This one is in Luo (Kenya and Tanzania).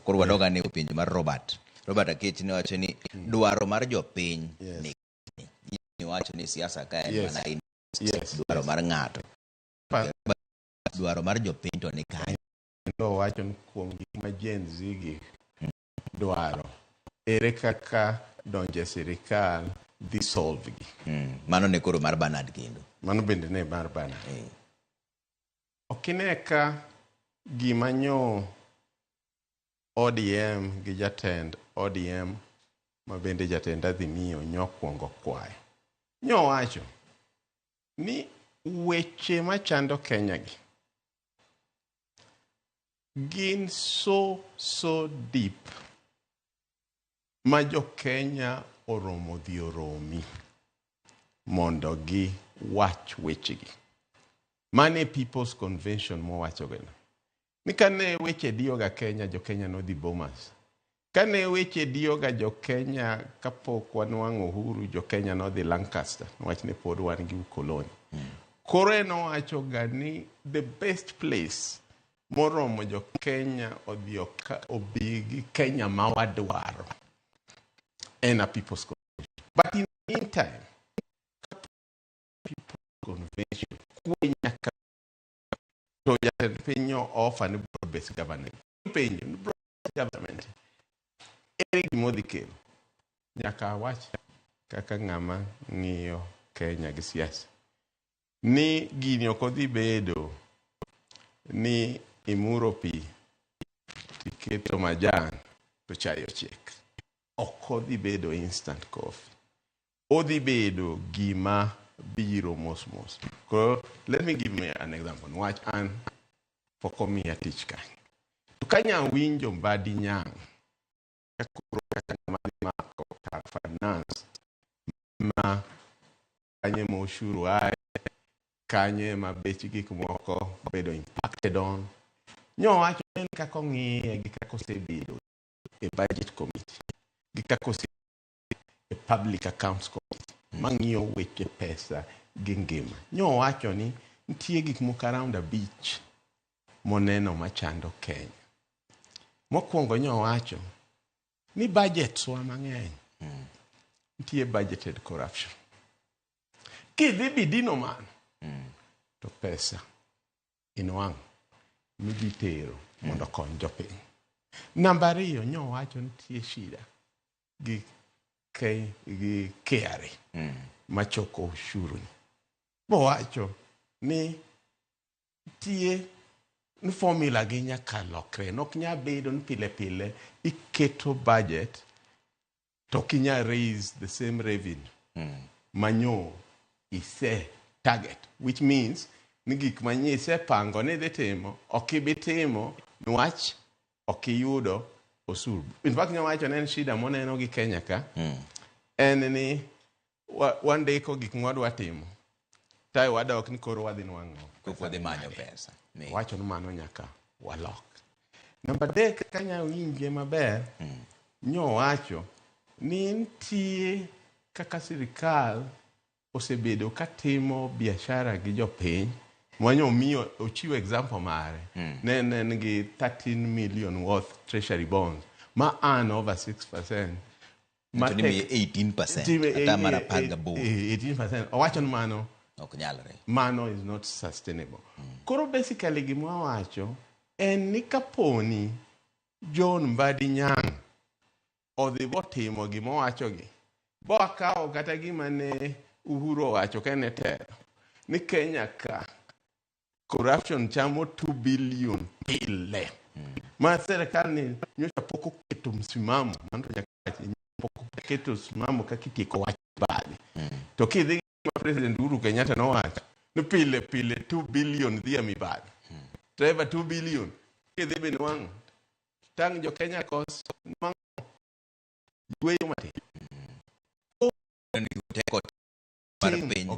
Koro wadog ane e penjo mar Robert. Robert Akech ne wacho ni dwaro mar jopiny ni wacho ni siasa ka en mana in dwaro mar ng'ato. Dwaro mar jopiny to ni kanye? Kendo owacho ni kuom gik ma Gen Z gi dwaro, ere kaka donjo e sirikal dhi solve gi. Mano ne koro mar Bernard kendo. Mano bende ne mar Bernard. Ok ine ka gima nyo ODM gi jatend ODM ma bende jatend Azimio nyokwongo kwayo. Nyowacho ni weche machando Kenya gi gin so so deep ma jo Kenya oromo dhi oromi mondo giwach wechegi. Mano e People's Convention mowacho gino. Ni kane weche diyoga Kenya, jo Kenya nodhi Bomas. Kane weche diyoga jo Kenya kapok wanwang'o uhuru, jo Kenya nodhi Lancaster, niwach ne pod wan gi ukoloni. Koro en owacho ga ni the best place moromo jo Kenya odhi obi gi Kenya ma wadwaro en a People's Convention. But in the meantime, People's Convention kwe nyaka to jatend piny o offer ni broad based government. Penjo ni broad based government ere gima odhi kelo? Nyaka awach kaka ng'ama ng'iyo Kenya gi siasa ni gini ok odhi bedo ni imuro pi tiketo majan to chai ochiek. Ok odhi bedo instant coffee. Odhi bedo gima biro mos mos. Koro let me give me an example. Niwach an pok omiya tich kanyo. To kanya winjo Mbadi Nyang' koro kaka ng'ama dhi mako kar finance ma kanye ma ushuru ae, kanye ma bech gik moko bedo impacted on. Nyowacho en kaka ong'iye gi kaka osebedo e budget committee gi kaka osebedo e public accounts committee mang'iyo weche pesa gi ngima. Nyowacho ni nitie gik moko around 5 moneno machando Kenya. Mokwongo nyowacho ni budgets wa mang'eny nitie budgeted corruption. Kidhi bidino mano to pesa inwang'o midhi tero mondo okony jopiny. Namba 2 nyowacho nitie shida gi gi KRA machoko ushuru ni. Bowacho ni nitie ni formula gi nyaka lokre. Nok nyal bedo ni pile pile iketo budget to ok inyal raise the same revenue manyo ise target, which means ni gik manye isepango ni idhi timo ok ibi timo niwach ok iyudo osuru. In fact nyowacho ne en shida moneno gi Kenya ka en ni wandiko gik mwadwa timo tae wadok ni koro wadhi nwang'o Kok wadhi manyo pesa. Wacho ni mano nyaka walok. Namba 3 kanya winje maber nyowacho ni nitie kaka sirikal osebedo katimo biashara gi jopiny mwanyo miyo ochiwo example mare ne en gi 13 million worth treasury bonds ma earn over 6%. To ni miye 18%, ata mar 18. 18%. Owacho ni mano ok nyalre. Mano is not sustainable. Koro basically gima wacho en ni kaponi John Mbadi Nyang' odhi botimo gima owachogi, bokawo kata gima ne Uhuru owacho ka en e telo ni Kenya ka corruption chamo 2 billion pile ma sirikal ni nyocha pok oketo msimamo, mano to nyaka wachi, pok oketo msimamo kaka itieko wach mibadhi. To kidhi ma President Uhuru Kenyatta nowacho ni pile pile 2 billion dhi e mibadhi, Trevor, 2 billion kidhi be nwang'o tang' jo Kenya kos nwang'o yweyo matin. Teko mar piny.